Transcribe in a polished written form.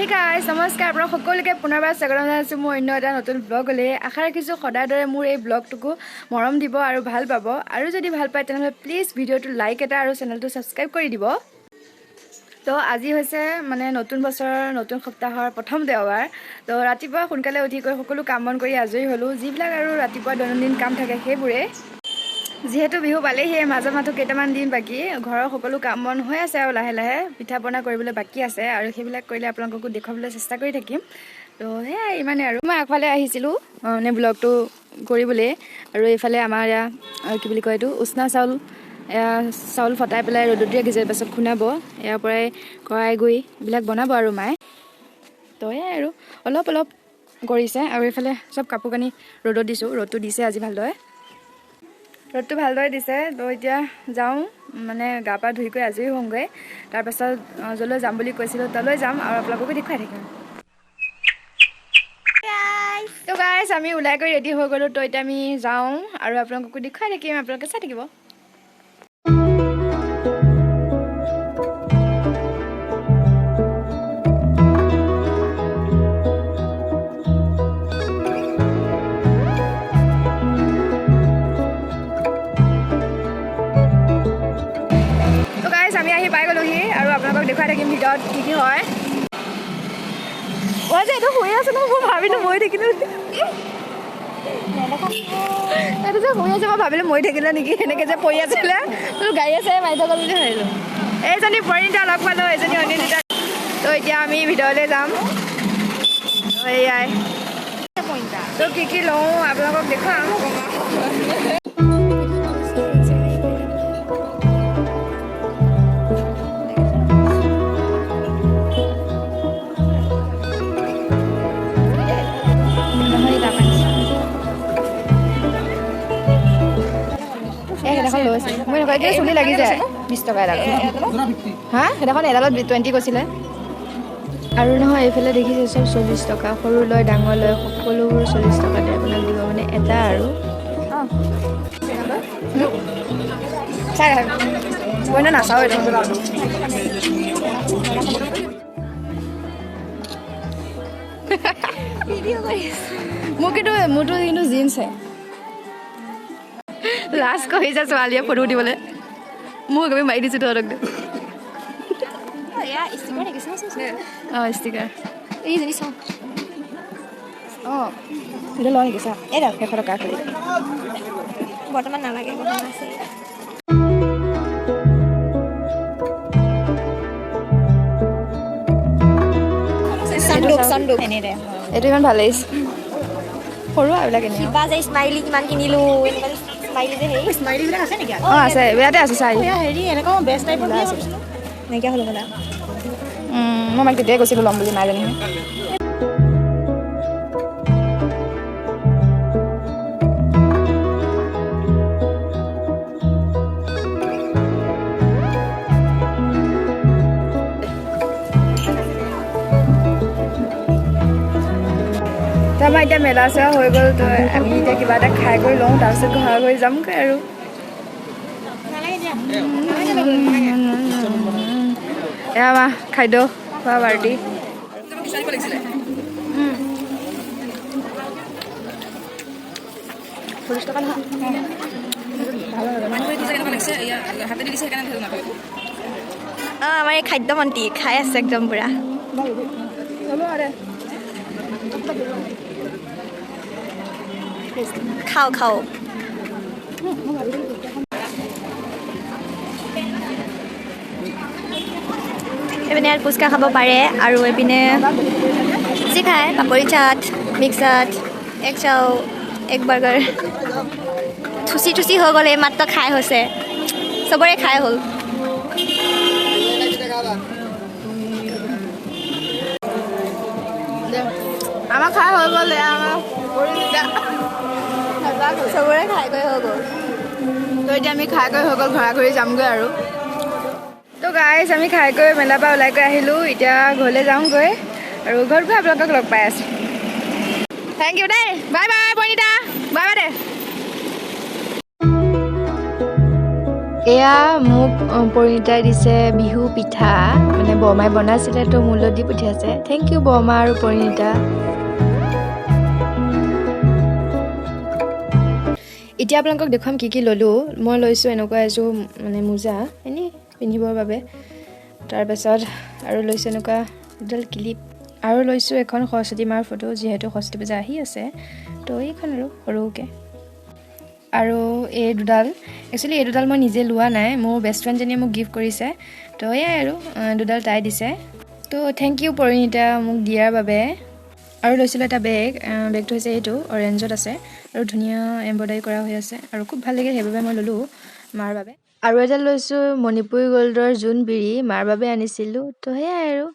Hey guys, নমস্কাৰ। আপোনাক সকলোকে পুনৰবাৰ স্বাগতম জনাইছোঁ মোৰ অন্য এটা নতুন ব্লগলৈ। আশা ৰাখিছোঁ সদায় দৰে মোৰ এই ব্লগটোকো মৰম দিব আৰু ভাল পাব। আৰু যদি ভাল পায়, তেনেহ'লে প্লিজ ভিডিঅ'টো লাইক এটা আৰু চেনেলটো ছাবস্ক্ৰাইব কৰি দিব। তো আজি হৈছে মানে নতুন বছৰৰ নতুন সপ্তাহৰ প্ৰথম দেওবাৰ। তো ৰাতিপুৱা সোনকালে উঠি গৈ সকলো কাম বন কৰি আজৰি হ'লোঁ, যিবিলাক আৰু ৰাতিপুৱা দৈনন্দিন কাম থাকে সেইবোৰে। যিহেতু বিহু পালেহিয়ে, মাজত মাথো কেইটামান দিন বাকী। ঘৰৰ সকলো কাম বন হৈ আছে আৰু লাহে লাহে পিঠা পনা কৰিবলৈ বাকী আছে আৰু সেইবিলাক কৰিলে আপোনালোককো দেখুৱাবলৈ চেষ্টা কৰি থাকিম। তো সেয়াই, ইমানেই। আৰু মই আগফালে আহিছিলোঁ মানে ব্লগটো কৰিবলৈ। আৰু এইফালে আমাৰ এয়া কি বুলি কয় এইটো, উচনা চাউল। এয়া চাউল ফটাই পেলাই ৰ'দত দি ৰাখিছে, পাছত খুন্দাব। ইয়াৰ পৰাই কৰাই গুড়ি এইবিলাক বনাব আৰু মায়ে। তো সেয়াই আৰু অলপ অলপ কৰিছে। আৰু এইফালে চব কাপোৰ কানি ৰ'দত দিছোঁ। ৰ'দটো দিছে আজি ভালদৰে, ৰ'দটো ভালদৰে দিছে। তো এতিয়া যাওঁ, মানে গা পা ধুই কৰি আজৰি হওঁগৈ। তাৰপাছত য'লৈ যাম বুলি কৈছিলোঁ তালৈ যাম আৰু আপোনালোককো দেখুৱাই থাকিম। তো গাইজ, আমি ওলাই কৰি ৰেডি হৈ গ'লোঁ। তো এতিয়া আমি যাওঁ আৰু আপোনালোককো দেখুৱাই থাকিম, আপোনালোকে চাই থাকিব। তো গাইজ, আমি আহি পাই গ'লোহি আৰু আপোনালোকক দেখুৱাই থাকিম ভিতৰত কি কি হয়। অ' যে এইটো শুই আছে ন, মই ভাবিলোঁ মৰি থাকিলোঁ। এইটো যে শুই আছে, মই ভাবিলোঁ মৰি থাকিলে নেকি, সেনেকৈ যে পৰি আছিলে। তোৰ গাড়ী আছে মাৰি থৈ গ'ল বুলি ভাবিলোঁ। এইজনী পৰিণীতা লগ পালোঁ, এইজনী অনিন্দিতা। তো এতিয়া আমি ভিতৰলৈ যাম। তো এয়াই, তো কি কি লওঁ আপোনালোকক দেখুৱাম। নহয়, তাৰ এই সেইদিনাখন লৈছোঁ মই। এনেকুৱা এতিয়া চুলি লাগি যায়। 20 টকা এডালত। হা, সেইদিনাখন এডালত 20 কৈছিলে। আৰু নহয়, এইফালে দেখিছে, চব 40 টকা। সৰু লয়, ডাঙৰ লয়, সকলোবোৰ 40 টকাতে আপোনাক দিব মানে এটা। আৰু চাই মই নাচাওঁ এইটো। মোৰ কিন্তু মোৰতো কিন্তু জিন্সহে। লাজ কৰিছে ছোৱালীয়ে ফটো দিবলৈ। মোক একেবাৰে মাৰি দিছোঁ তহঁতক। অঁ, ষ্টিকাৰ। এইজনী চাওঁ। অঁ, এইটো লওঁ নেকি? চা, এই 100 টকা খালি। বৰ্তমান নালাগে, বৰ্তমান আছে। চন্দুক চন্দুক এনে দে। এইটো ইমান ভাল লাগিছে, সৰু আৰু এইবিলাক এনেই। কিবা যে স্মাইলি কিমান কিনিলো, এনেকুৱা স্মাইলি যে হেৰি। স্মাইলিবিলাক আছে নেকি? অঁ, আছে, ইয়াতে আছে চাই। হেৰি এনেকুৱা মই বেষ্ট টাইপৰ বুলি ভাবিছিলোঁ। নাইকিয়া হ'ল বোলা। মই মাক তেতিয়াই কৈছিলোঁ ল'ম বুলি, নাই জানি। তো আমাৰ এতিয়া মেলা চোৱা হৈ গ'ল। তো আমি এতিয়া কিবা এটা খাই কৰি লওঁ, তাৰপিছত ঘৰ গৈ যামগৈ। আৰু এয়া আমাৰ খাদ্য খোৱা পাৰ্টি। 40 টকা নহয়। অঁ, আমাৰ এই খাদ্য মন্ত্ৰী খাই আছে একদম পূৰা। হ'ব। খাওঁ খাওঁ। এইপিনে ইয়াত ফুচকা খাব পাৰে আৰু এইপিনে যি খায়, পাপৰি চাট, মিক্স চাট, এগ চাও, এগ বাৰ্গাৰ। থুচি থুচি হৈ গ'ল। এই মাত্ৰ খাই হৈছে, চবৰে খাই হ'ল। আমাৰ খাই হৈ গ'ল। এয়া আমাৰ পৰিণীতা। চবৰে খাই গৈ হৈ গ'ল। তো এতিয়া আমি খাই গৈ হৈ গ'ল, ঘৰা ঘৰি যামগৈ আৰু। তো গাইজ, আমি খাই গৈ মেলাৰ পৰা ওলাই গৈ আহিলোঁ। এতিয়া ঘৰলৈ যাওঁগৈ আৰু ঘৰত গৈ আপোনালোকক লগ পাই আছোঁ। Thank U দেই, bye bye. Parinita, bye bye দে। এয়া মোক পৰিণীতাই দিছে বিহু পিঠা, মানে বৰমাই বনাইছিলে, তো মোলৈ দি পঠিয়াইছে। Thank U বৰমা আৰু পৰিণীতা। এতিয়া আপোনালোকক দেখুৱাম কি কি ল'লোঁ। মই লৈছোঁ এনেকুৱা এযোৰ মানে মোজা, এনেই পিন্ধিবৰ বাবে। তাৰপাছত আৰু লৈছোঁ এনেকুৱা দুডাল ক্লিপ, আৰু লৈছোঁ এখন সৰস্বতী মাৰ ফটো, যিহেতু সৰস্বতী পূজা আহি আছে, তো এইখন আৰু সৰুকৈ। আৰু এই দুডাল, একচুৱেলি এই দুডাল মই নিজে লোৱা নাই, মোৰ বেষ্ট ফ্ৰেণ্ডজনীয়ে মোক গিফ্ট কৰিছে। তো এয়াই আৰু দুডাল তাই দিছে, তো thank U Parinita মোক দিয়াৰ বাবে। আৰু লৈছিলোঁ এটা বেগ। বেগটো হৈছে এইটো, অৰেঞ্জত আছে আৰু ধুনীয়া এম্ব্ৰইডাৰী কৰা হৈ আছে আৰু খুব ভাল লাগিল, সেইবাবে মই ল'লোঁ মাৰ বাবে। আৰু এটা লৈছোঁ মণিপুৰী গ'ল্ডৰ জোনবিৰি, মাৰ বাবে আনিছিলোঁ। তো সেয়াই আৰু।